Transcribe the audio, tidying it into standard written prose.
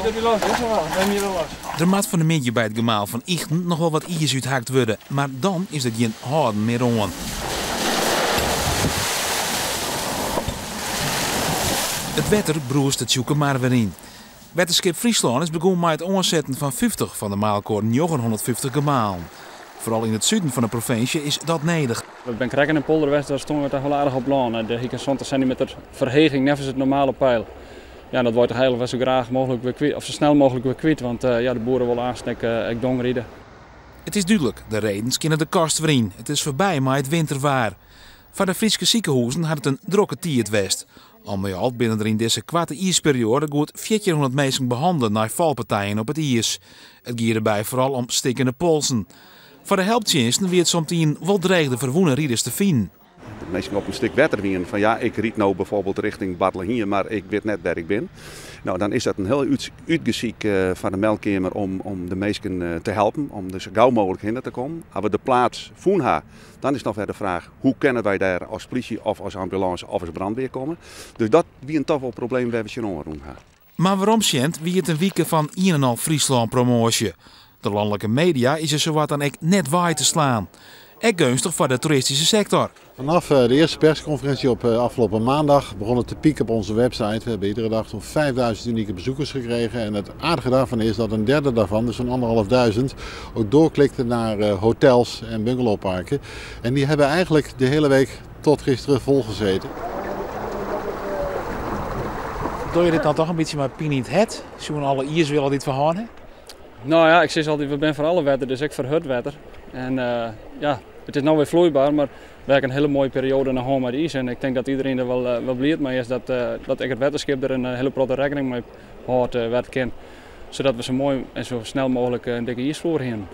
Der moat fan 'e middei by it gemaal fan Ychten noch wol wat iis úthakt wurde, mar dan is der gjin hâlden mear oan. It wetter brûst de Tsjûkemar wer yn. Wetterskip Fryslân is begûn mei it oansetten fan 50 fan de mei elkoar 950 gemalen. Foaral yn it suden fan de provinsje is dat nedich. We binne krekt yn in polder west, dêr stoungen we toch wol aardich op lân. Dêr hie ik in 70 sentimeter ferheging neffens it normale peil. Ja, dat wol je toch eigenlik wol sa graach mooglik wer kwyt, of sa snel mooglik wer kwyt, want ja, de boeren wolle aanst ek, ek dong ride. It is dúdlik, de redens kinne de kast wer yn. It is foarby mei it winterwaar. Foar de Fryske sikehûzen hat it in drokke tiid west. Al mei al binne der yn dizze koarte iisperioade goed 1400 minsken behannele nei falpartijen op it iis. It gie derby foaral om stikkene polsen. Foar de helptsjinsten wie it somtiden wol dreech de ferwûne riders te finen. Dat minsken op in stik wetter wienen fan ja, ik ryd no bijvoorbeeld richting Bartlehiem, mar ik wit net wêr ik bin. No, dan is dat in hiel útgesyk foar de meldkeamer om de minsken te helpen, om der sa gau mooglik hinne te kommen. As we de plaats fûn ha, dan is noch wer de fraach hoe kinne wy dêr as plysje of as ambulânse of as brandweer komme. Dus dat wienen toch wol problemen wêr we tsjinoan rûn ha. Mar weromsjend wie it in wike fan ien en al Fryslân-promoasje. De lanlike media is der sawat dan ek net wei te slaan. Ek geunstich foar de toeristyske sektor. Vanaf de eerste persconferentie op afgelopen maandag begon het te pieken op onze website. We hebben iedere dag zo'n 5000 unieke bezoekers gekregen. En het aardige daarvan is dat een derde daarvan, dus zo'n anderhalfduizend, ook doorklikte naar hotels en bungalowparken. En die hebben eigenlijk de hele week tot gisteren volgezeten. Dogge je dit dan toch in bytsje mei pine yn it hert? Sjoen alle iis wille dy't we hân ha? No ja, ik sis altyd, we binne foar alle wetter, dus ek foar hurd wetter. En ja, it is no wer floeiber, mar we ha in hiele moaie perioade noch hân mei de iis. En ik tink dat iderien der wol bliid mei is dat ek it wetterskip der in hiele protte rekkening mei hâldt wêr't it kin. Sadat we sa moai en sa snel mooglik in dikke iisfloer hienen.